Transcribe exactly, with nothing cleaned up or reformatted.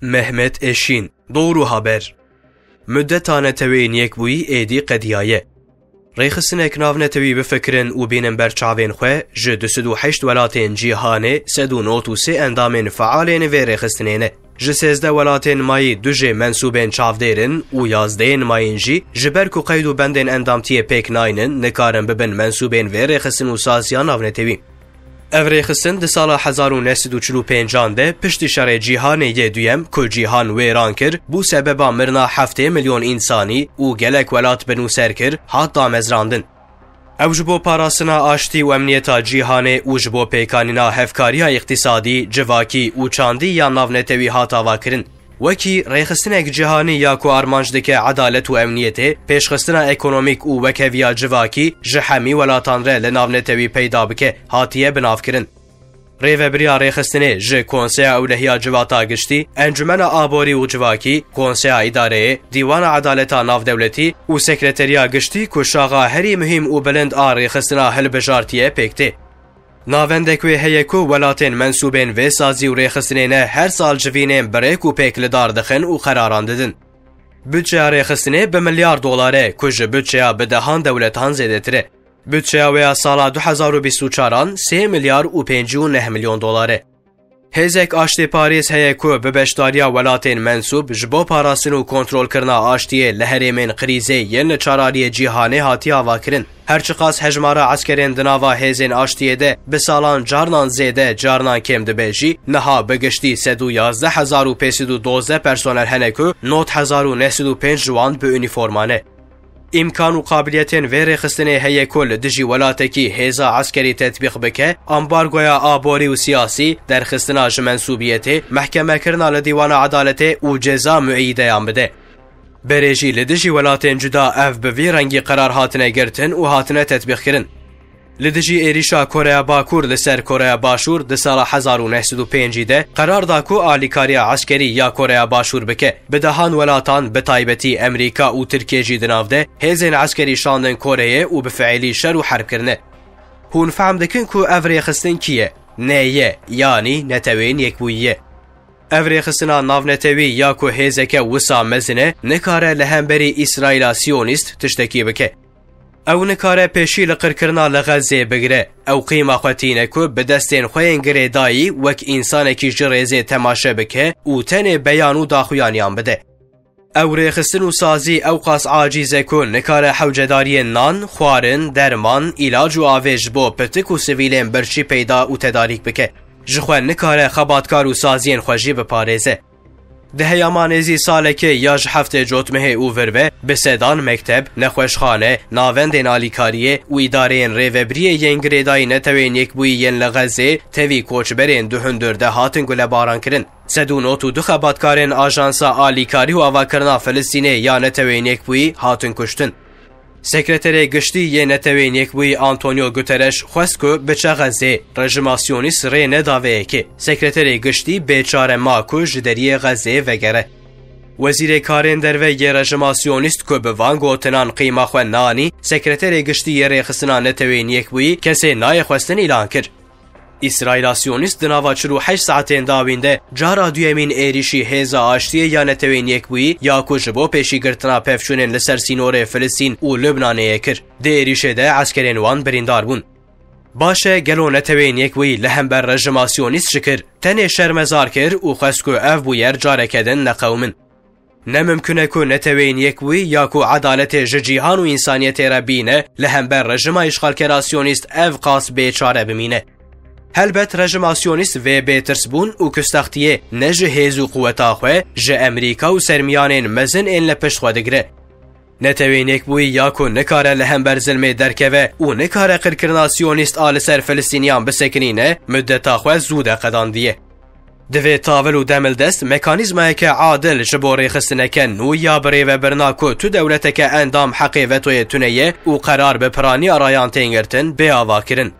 Mehmet Eşîn, Doğru Haber. Mudeta Neteweyên Yekbûyî êdî qediyaye. Rêxistinek navnetewî bifikirin û bînin ber çavên xwe, ji du sed û heşt welatên cîhanê sed û nod û sê endamên fealên vê rêxistinê ne. Ji sêzdeh welatên mayî du jê mensûbên çavdêr in û yazdehên mayîn jî ji ber ku qeyd û bendên endamtiyê pêk naynin, nikarin bibin mensûbên vê rêxistin û saziya navnetewî. Ev rêxistin di sala hezar û neh sed û çil û pêncan de piştî Şerê Cîhanê yê Duyem ku cîhan wêran kir, bû sebeba mirina heftê milyon însanî û gelek welat binûser kir, hat damezrandin. Ew ji bo parastina aştî û emniyeta cîhanê û ji bo pêkanîna hevkariya îqtîsadî, civakî û çandî ya navnetewî hat avakirin. Wekî rêxistinek cîhanî ya ku armanc dike edalet û emniyetê, pêşxistina ekonomîk û wekheviya civakî ji hemî welatan re li navnetewî peyda bike, hatiye binavkirin. Rêvebiriya rêxistinê ji Konseya Ewlehiya Civata Giştî, Encumena Aborî û Civakî, Konseya Îdareyê, Dîwana Edaleta Navdewletî û Sekreteriya Giştî ku şaxa herî muhîm û bilind a rêxistina hilbijartiye pêk tê. Navendek wê heye ku welatên mensûbên vê sazî û rêxistinê ne her sal civînên bi rêk û pêk li dar dixin û qeraran didin. Budceya rêxistinê bi milyar dolar e, ku ji budceya bi dehan dewletan zêdetir e. Budceya wê ya sala du hezar û bîst û çaran sê milyar û pêncî û neh milyon dolar e. Hêzek aştêparêz heye ku bi beşdariya welatên mensûb ji bo parastin û kontrolkirina aştiyê li herêmên krîzê yên li çaraliyê cîhanê hatiye avakirin. Her çiqas hejmara eskerên di nava hêzên aştiyê de bi salan carnan zêde, carnan kêm dibe jî, niha bi giştî sed û yazdeh hezar û pênc sed û dozdeh personel hene ku nod hezar û neh sed û pênc ji wan bi unîforma ne. Îmkan û qabiliyetên vê rêxistinê heye ku li dijî welatekî hêza eskerî tetbîq bike, ambargoya aborî û siyasî, derxistina ji mensûbiyetê, mehkemekirina li Dîwana Edaletê û ceza mueyîdeyan bide. Berê jî li dijî welatên cuda ev bi vî rengî qerar hatine girtin û hatine tetbîqkirin. Li dijî êrîşa Koreya Bakur li ser Koreya Başûr di sala hezar û neh sed û pêncî de qerar da ku alîkariya eskerî ya Koreya Başûr bike. Bi dehan welatan, bi taybetî Emerîka û Tirkiye jî di nav de hêzên eskerî şandin Koreyê û bi fiilî şer û herb kirine. Hûn fehm dikin ku ev rêxistin kî ye? Nê ye, yanî Neteweyên Yekbûyî ye. Ev rêxistina navnetewî ya ku hêzeke wisa mezin e, nikare li hemberî Îsraîla Siyonîst tiştekî bike. Ew nikare pêşî li qirkirina li Xezê bigire. Ew qîma xwe tîne ku bi destên xwe yên girêdayî wek însanekî ji rêzê temaşe bike û tenê beyan û daxuyaniyan bide. Ew rêxistin û sazî ew qas acîz e ku nikare hewcedariyên nan, xwarin, derman, îlac û avê ji bo pitik û sivîlên birçî peyda û tedarîk bike. Ji xwe nikare xebatkar û saziyên xwe jî biparêze. Di heyama nêzî salekê ya ji heftê cotmehê û vir ve bi sedan mekteb, nexweşxane, navendên alîkariyê û îdareyên rêvebiriyê yên girêdayî Neteweyên Yekbûyî yên li Xezê tevî koçberên di hundir de hatin gulebarankirin. Sed û nod û du xebatkarên Ajansa Alîkarî û Avakirina Filistînê ya Neteweyên Yekbûyî hatin kuştin. Sekreterê Giştî yê Neteweyên Yekbûyî Antonio Guterres xwest ku biçe Xezê, rejima Siyonîst rê neda vê yekê. Sekreterê Giştî bêçare ma ku ji deriyê Xezê vegere. Wezîrê Karên Derve yê rejima Siyonîst ku bi van gotinan qîma xwe nanî, Sekreterê Giştî yê Rêxistina Neteweyên Yekbûyî kesê nayê xwestin îlan kir. Îsraîla Siyonîst di nava çil û heşt saetên dawîn de cara duyemîn êrîşî hêza aştiyê ya Neteweyên Yekbûyî ya ku ji bo pêşîgirtina pevçûnên li ser sînorê Filistîn û Lubnanê ye kir. Di êrîşê de eskerên wan birîndar bûn. Baş e, gelo Neteweyên Yekbûyî li hember rejima Siyonîst çi kir? Tenê şermezar kir û xwest ku ev bûyer careke din neqewimin. Ne mimkun e ku Neteweyên Yekbûyî ya ku edaletê ji cîhan û însaniyetê re bîne, li hember rejima îşxalkera Siyonîst ev qas bêçare bimîne. Helbet rejima Siyonîst vê bêtirsbûn û kustextiyê ne ji hêz û quweta xwe, ji Emerîka û sermiyanên mezin ên li pişt xwe digire. Neteweyên Yekbûyî ya ku nikare li hember zilmê derkeve û nikare qirkirina Siyonîst a li ser Filistîniyan bisekinîne, mudeta xwe zû de qedandiye. Divê tavil û demildest mekanîzmayeke adil ji bo rêxistineke nû ya birêvebirina ku tu dewleteke endam heqê vetoyê tune ye û qerar bi piraniya rayan tên girtin, bê avakirin.